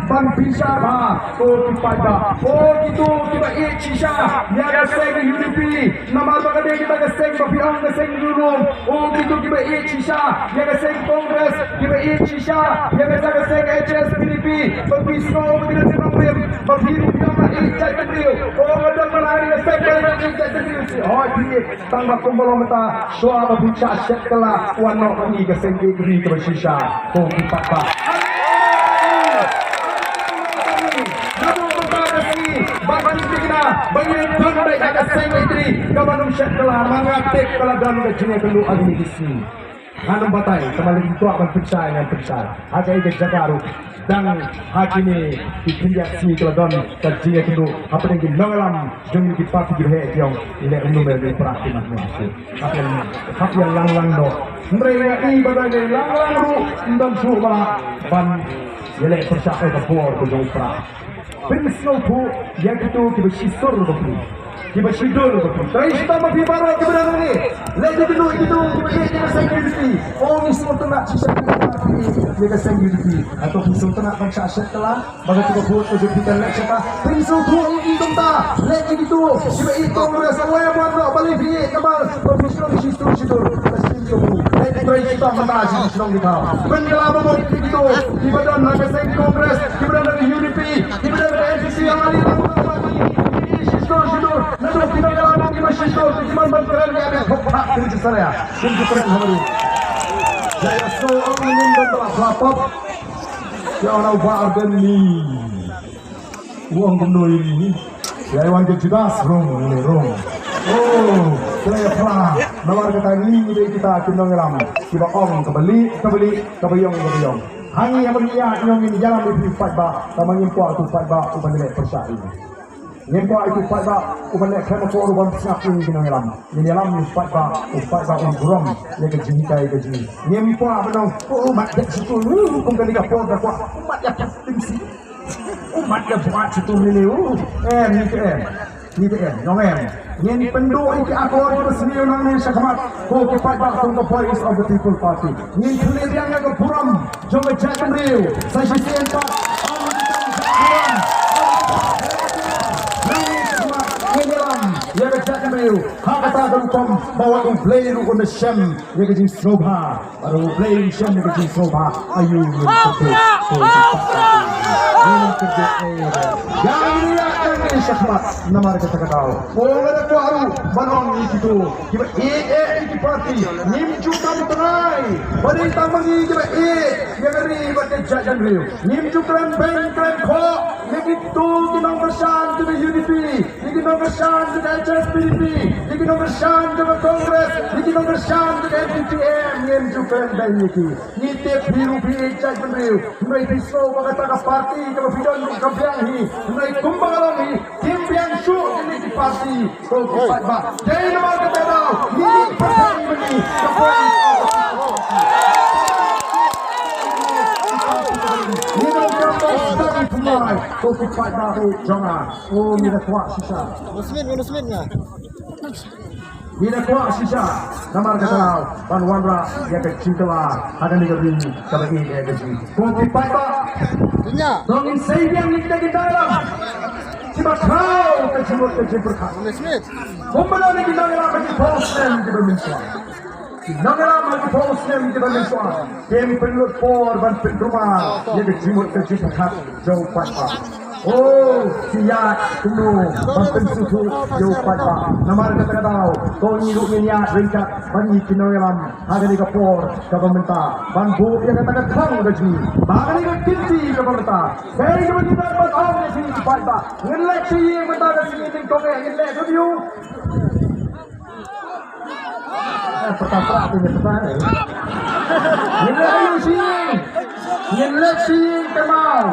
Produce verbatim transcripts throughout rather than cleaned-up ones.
Ban pynshah bha, ko ki paidbah, ko kito kiba ïeit shisha ïa ka seng U D P. Namar ba ka dei kata ka seng ba phi ong ka seng riewlum. Ko kito kiba ïeit shisha ïa ka seng Congress, kiba ïeit shisha ïa kata ka seng H S P D P, ba phi sngew ba ki don ka nongrim, ba phi ruh phi ong ba ïeit jaitbynriew. Ko ba don ba la ïeit jaitbynriew, hooid phi ïeit. Tang ba kumba long mynta, shuwa ba phin shah shet kylla, wan noh ïa ka seng ïeit ri kaba shisha, ko ki paidbah. Naduh mynta ka sngi, ba phin thikna ba ngin don beit ha ka seng ïeit ri kaba nym shet kylla, ma nga tip ka la don ka jingïakynduh ha kine ki sngi. Ngan ym batai, tangba lada kwah ban pynshai ngan pynshai. Ha kaei ka jaka ruh, dang ha kine ki khyndiat sngi ka la don ka jingïakynduh hapdeng ki nongïalam jong ki party kiba heh ki ong, leh kumno me leh pra ki mat ma shu. Hap ïa, hap ïa lang lang noh. Hynrei nga i ba dei lang lang ruh ym don shuh ba ban ïaleh pyrshah ïa ka bor ka jong u Prah. Pynsngewthuh ïa kito kiba shisur ba phi, kiba shidur ba phi. Trai shitom ba phi baroh kiba don hangne. Leh kito kito kiba ïeit ïa ka seng U D P. Ong ngi sngewtynnat shisha ïa ka seng U D P. Hato phi sngewtynnat ban shah shet kylla? Ba ka tu ka vote ka jong phi kan leh shata. Pynsngewthuh ïa ki kumta. Leh ïa kito kiba ïeit Congress, away wan noh balei phi ïeit, namar ba phi shnong shitur shitur. Ka shin ka bu. Leh trai shitom mynta sha ki shnong ki thaw. Pynkylla ba mut ïa kito kiba don ha ka seng Congress, kiba don ha ka U D P, kiba don ha ka N P P, ha ka U D P. Shitur shitur. Naduh kiba kylla ba kiba shitur, ki man ban kren ïa ka thok thak kren shisha ïa. Kim ju kren ha mari. Ïa ïa so ong ngin ban ba pop. Ïa u Bah Ardent ni. U ong kumno ïa ngi. Ïa i wan ka Judas rung ne rung. Oh, khlem pla. Namar kata ngi ngi dei kita ki nongïalam kiba ong kaba lieh kaba lieh, kaba ïong kaba ïong. Ha ngi haba ngi ïa ngi ong ngin ïalam ïa u paidbah, tangba ngim kwah u paidbah uban leh pyrshah ïa ngi. Ngim kwah u paidbah uban leh khlem akor, uban sngap ïa ngi ki nongïalam. Ngin ïalam ïa u paidbah, u paidbah un burom ïa ka jinghikai ka jong ngi. Ngim kwah ban ong, oh, mat ïa shisha, uh, kum kane ka por ka kwah, mat ïa pat tim si. Oh, mat ïa buat shisha lili, uh. Em, ngi te em. Ngi te em, nong em. Ngin pynduh ïa ki akor kiba sniew nangne shakhmat. Ko ki paidbah kum ka Voice of the People Party. Ngin pynlong ïa ka burom jong ka jaitbynriew. Sa shisien pat. Nangne shakhmat ngin ïalam ïa ka jaitbynriew. Ha kata ka rukom ba wat U Blei ruh un da shem ïa ka jingsngewbha. Bad U Blei un shem ïa ka jingsngewbha. Ayu ngin kyrkhu. Ngin kyrkhu. Ïa ngi ïa ngi shakhmat namar kata ka daw. Ko nga da kwah ruh ban ong ïa kito kiba ïeit ïa ki party. Ngim ju kam tngai. Ba dei tang ma ngi kiba ïeit ïa ka ri bad ka jaitbynriew. Ngim ju kren beiñ kren khoh ïa kito ki nongkyrshan kiba U D P. Ïa ki nongkyrshan jong ka H S P D P, ïa ki nongkyrshan jong ka Congress, ïa ki nongkyrshan jong ka N P P M, ngim ju kren beiñ ïa ki. Ngi tip phi ruh phi ïeit jaitbynriew, hynrei phi sngew ba kata ka party kaba phi don ruh ka biang hi, hynrei kumba ka long hi, kim biang shuh kine ki party, ko ki paidbah. Dei namar kata daw, ngi ïeit pyrthei mynne, ka party. Ngi dang ka party, ko ki paidbah jong nga. Oh, ngi da kwah shisha. Ngi da kwah shisha. Namar kata ban wanrah ïa ka jingkylla ha kane ka ri kaba ïeit ïa ka jong ngi. Ko ki paidbah. To ngin sei biang ïa kita ki nongïalam kiba khraw ka jingmut ka jingpyrkhat. Kumba la ïa ki nongïalam ha ki phew snem kiba mynshuwa. Ki nongïalam ha ki phew snem kiba mynshuwa kim pynlut por ban pynrumah ïa ka jingmut ka jingpyrkhat jong u paidbah. Oh, ki ïaid kumno ban pynsngewthuh ïa u paidbah. Namar kata ka daw, to ngi ruh ngin ïaid ryngkat bad ngi ki nongïalam ha kane ka por kaba mynta ban buh ïa kata ka thong ka jong ngi. Ba kane ka kynti kaba mynta, kaei kaba ngi dang ban ong ïa ki paidbah. Ngin leit sha ïing mynta ka sngi, nyngkong eh ngin leit review. Eh, peta peta tu ni peta ni. Ngin leit sha ïing. Ngin leit sha ïing kynmaw.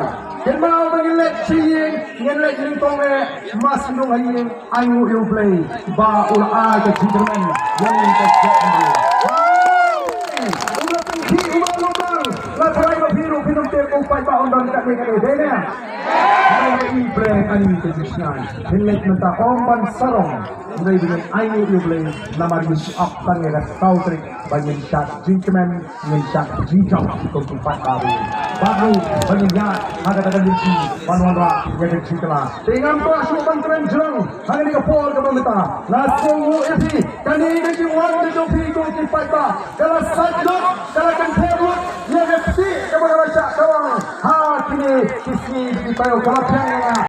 Kynmaw ba ngin leit sha ïing, ngin leit nyngkong eh, mas nong ha ïing, ai nguh ïa U Blei ba u la ai ka jingkyrmen ïa ngi ka jingkyrmen. U la pynkhih, u la lubang, la tharai ba phi ruh phin ym tip u paidbah un don katne katne, dei ne? Ai i breng ani ka jingshngaiñ. Ngin leit mynta ong ban sarong. Ngin ai ïa u Blei namar ngi shu ap tang ïa ka saw tarik ba ngin shah jingkmen, ngin shah jingjop kum ki paidbah. Bad ruh ba ngin ïaid ha kata ka lynti ban wanrah ïa ka jingkylla. Te ngam kwah shuh ban kren jrong ha kane ka por kaba mynta. Nga sngewnguh ïa phi, kane ka jingwan ka jong phi kum ki paidbah ka la sait lut, ka la kynther lut ïa ka kti kaba ka la shah kawang ha kine ki sngi ki taïew, ka la pdiang ïa nga.